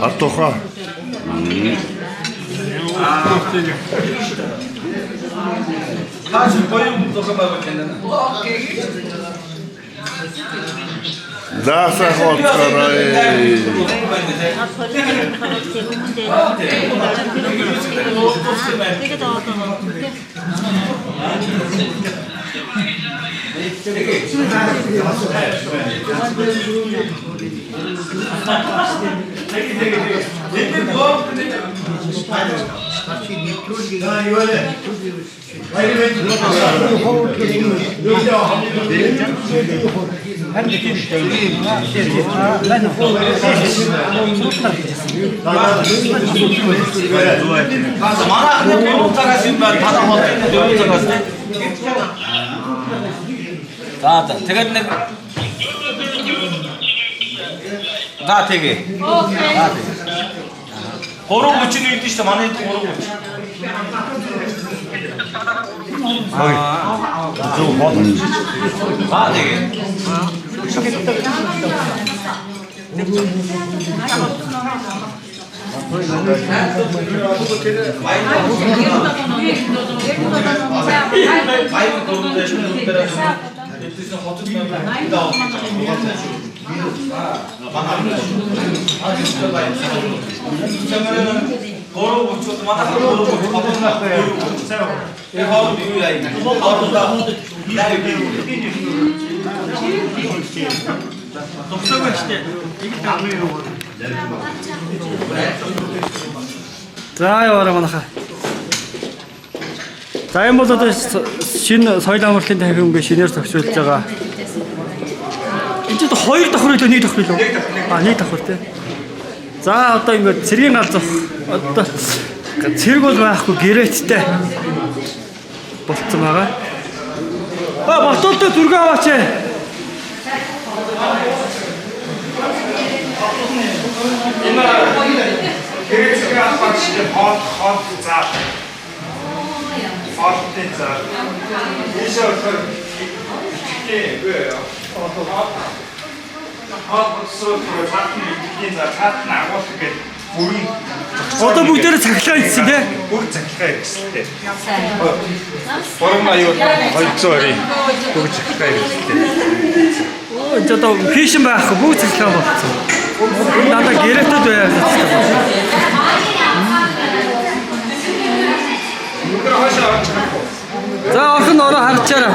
Артуха. Да, За за тэгээд нэг за тэгээ. За тэгээ. 3:31 шүү дээ. Манай 3:30. Аа. Зөв бол. За тэгээ. За яваарай манайхаа. За энэ бол одоо шинэ соёл амарлын танхим ингээ шинээр зохицуулж байгаа. Энд чинь хоёр давхар илүү нэг давхар илүү. А нэг давхар тий. За одоо ингээ цэргийн гал зөх. Одоо цэрэг бол байхгүй гэрээчтэй болцсон байгаа. А ботолтой зүргээ аваач. Гэрээчгээ авах чинь хоол заа. Хоолтой заа. Ийшээ болохоор итгэе. Хоол болсоор цаат нь итгэе заа, цаат нь агуулах гэдэг бүрэн Одоо бүгдээрээ цахилгаан идсэн тий. Бүгд цахилгаан хэрэгсэлтэй. 380 220 бүгд цахилгаан хэрэгсэлтэй. Энд ч одоо хийшин байхгүй бүгд цахилгаан болцсон. Энэ дандаа гэрээтэй байгаад байна. Өндөр хойшоо орж чадахгүй. За орхон ороо харчаарай.